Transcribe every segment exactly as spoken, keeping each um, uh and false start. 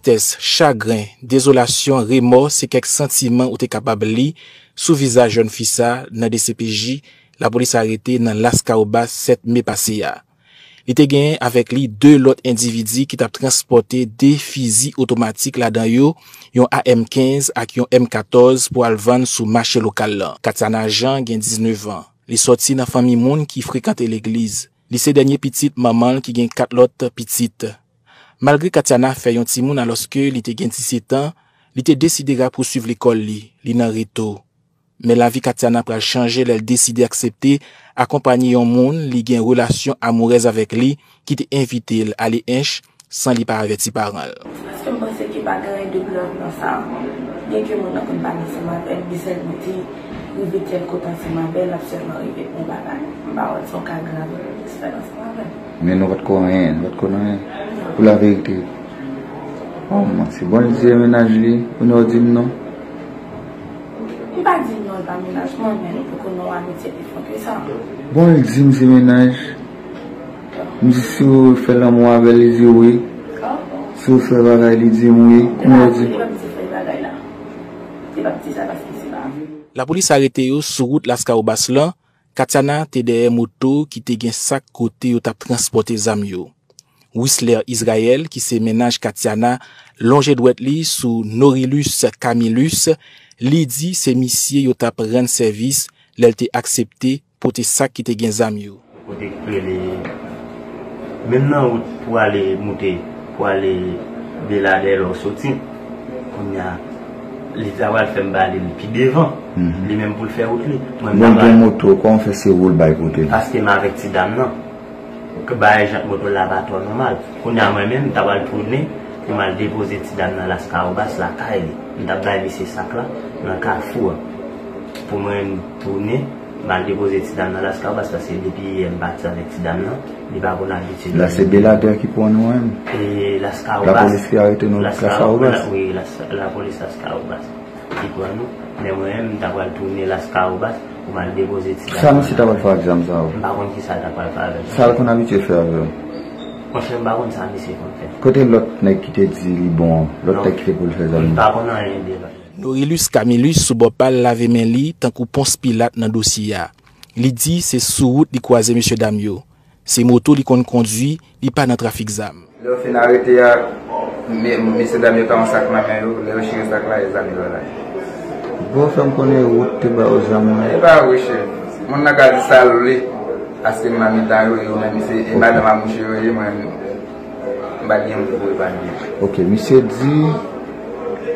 Tristès, chagren, dezolasyon, remò se kèk santiman ou te kapab li sou vizaj jèn fi sa nan D C P J lapolis arete nan Laskawobas sèt me pase a. Li te genyen avèk li de lòt endividi ki t ap transpòte de fizi otomatik, ladan yo yon A M kenz ak yon M katòz, pou al vann sou mache lokal lan. Katiana Jean gen diznèf an. Li sòti nan fanmi moun ki frekante legliz. Li se dènye pitit manman l ki gen kat lòt pitit. Malgre Katiana fè yon timoun alòske li te gen disèt an, li te deside rapousuiv lekòl li, li nan Reto. Men lavi Katiana pral chanje lè l deside aksepte akonpanye yon moun li gen relasyon amourèz avèk li ki te envite l ale Ench san li pa avèti paran l. Paske m panse ke pa gen anyen de grav nan sa. Byenke moun nan konn pale ansanm avè m, men sèl mwen te rive tèl kote ansanm avè l, l ap sèlman rive pou yon bagay. M pa wè l se yon ka grav, m jis fè l ansanm avè l. Men nou pa t ko anyen, nou pa t konn anyen. Pou laverite. Oh, manti. Bon, li di se mennaj li, kounye a w di m non. M pa di non, l pa mennaj mwen, men nou poko nan yon amitye pi fon ke sa. Bon, li di m se mennaj. M di si w fè lanmou avè l, li di wi. Si w fè bagay, li di m wi. Kounye a w di. Li p ap di fè bagay la. Li p ap di sa paske se pa. Lapolis arete yo sou wout Laskawobas lan. Katiana te dèyè moto ki te gen sak kote yo t ap transpòte zam yo. Wisler Israel, ki se mennaj Katiana, lonje dwèt li sou Norilus Camillus, li di se misye yo t ap rann sèvis lè l te aksepte pote sak ki te gen zam yo. Kote k rele, menm nan wout pou ale moute, pou ale Beladè lè w soti. Kounye a, li ta pral fè m ba li pi devan. Li menm pou l fè wout li. Mwen, m ta pral. Bon, gen moto, kòman w fè se ou l bay kote l? Paske m avèk ti dam nan. Ke bagay jant moto la pa twò nòmal. Kounye a mwen menm, m ta pral tounen pou m al depoze ti dam nan Laskawobas lakay li. M t ap bay misye sak la nan kafou a. Pou mwen tounen, m al depoze ti dam nan Laskawobas, paske depi yè m pati avèk ti dam nan, li pa konn abitid. La se Beladè ki pran nou menm. E Laskawobas. Lapolis ki arete nou Laskawobas. Wi, Las-, lapolis Laskawobas ki pran nou. Men mwen menm, m ta pral tounen Laskawobas pou m al depoze ti dam nan. Sa misye ta pral fè ak zam sa yo? M pa konn kisa l ta pral fè avè l. Sa l konn abitye fè avè yo? Monchè, m pa konn sa misye konn fè. Kote lòt nèg ki te di li bon an? Lòt nèg ki te pou l fè zam nan? M pa konn anyen de l. Norilus Camillus sou bò pa l lave men li tankou Pons Pilat nan dosye a. Li di se sou wout li kwaze mesye dam yo. Se moto li konn kondwi, li pa nan trafik zam. Lè yo fin arete a, me-, mesye dam yo ta yon sak nan men yo, lè yo chire sak la, e zam yo la. Bon, fè m konnen wout te ba yo zam nan. E pa vre, chè. Moun nan ka di sa l vle, paske m nan mitan yo, yo menm se, e madanm a mouche yo ye, mwen, m pa gen moun pou epanye. Ok, misye di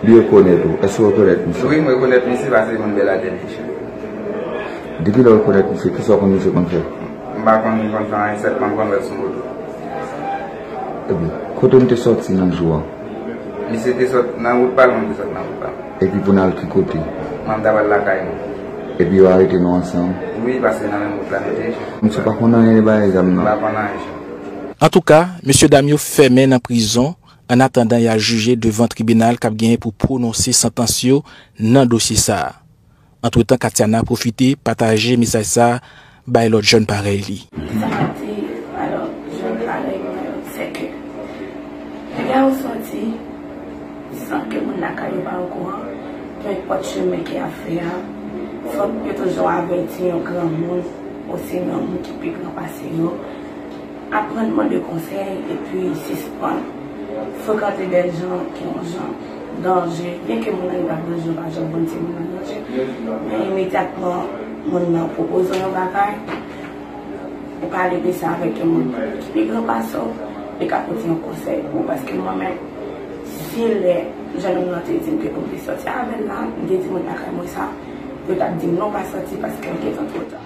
li rekonèt ou. Èske w rekonèt misye? Wi, m rekonèt misye paske se moun Bèladè li ye, chè. Depi lè w rekonèt misye, kisa w konn misye konn fè? M pa konn li konn fè anyen, sèlman m konn wè l sou moto. Ebyen, kote nou te sòti nan jou a? Misye te sòt nan wout pa l, mwen te sòt nan wout pa m. Epi pou n al ki kote? Mwen, m t ap al lakay mwen. Epi yo arete nou ansanm? Wi, paske nan menm wout la nou te ye. Misye pa konn anyen de bagay zam nan? M pa konn anyen, chè. Antouka, mesye dam yo fèmen nan prizon annatandan y a jije devan tribinal k ap genyen pou pwononse santans yo nan dosye sa a. Antretan, Katiana pwofite pataje mesaj sa a bay lòt jèn parèy li. Sa m ap di a lòt jèn parèy mwen yo, se ke nèg la yo sòti san ke moun lakay yo pa okouran, nenpòt chemen ke y ap fè a, fòk yo toujou avèti yon granmoun, osnon yon moun ki pi gran pase yo. Aprann mande konsèy epi sispann frekante dè jan ki yon jan danje. Byenke moun nan li pa danje, ou pa janm konn si moun nan danje. Men imedyatman moun nan pwopoze w yon bagay, ou pale de sa avèk yon moun ki pi gran pase w, li ka pote yon konsèy pou ou. Paske mwen menm, si lè jennonm nan te di m ke pou m te sòti avè l la, m te di moun lakay mwen sa, yo t ap di m non, pa sòti paske l gentan twò ta.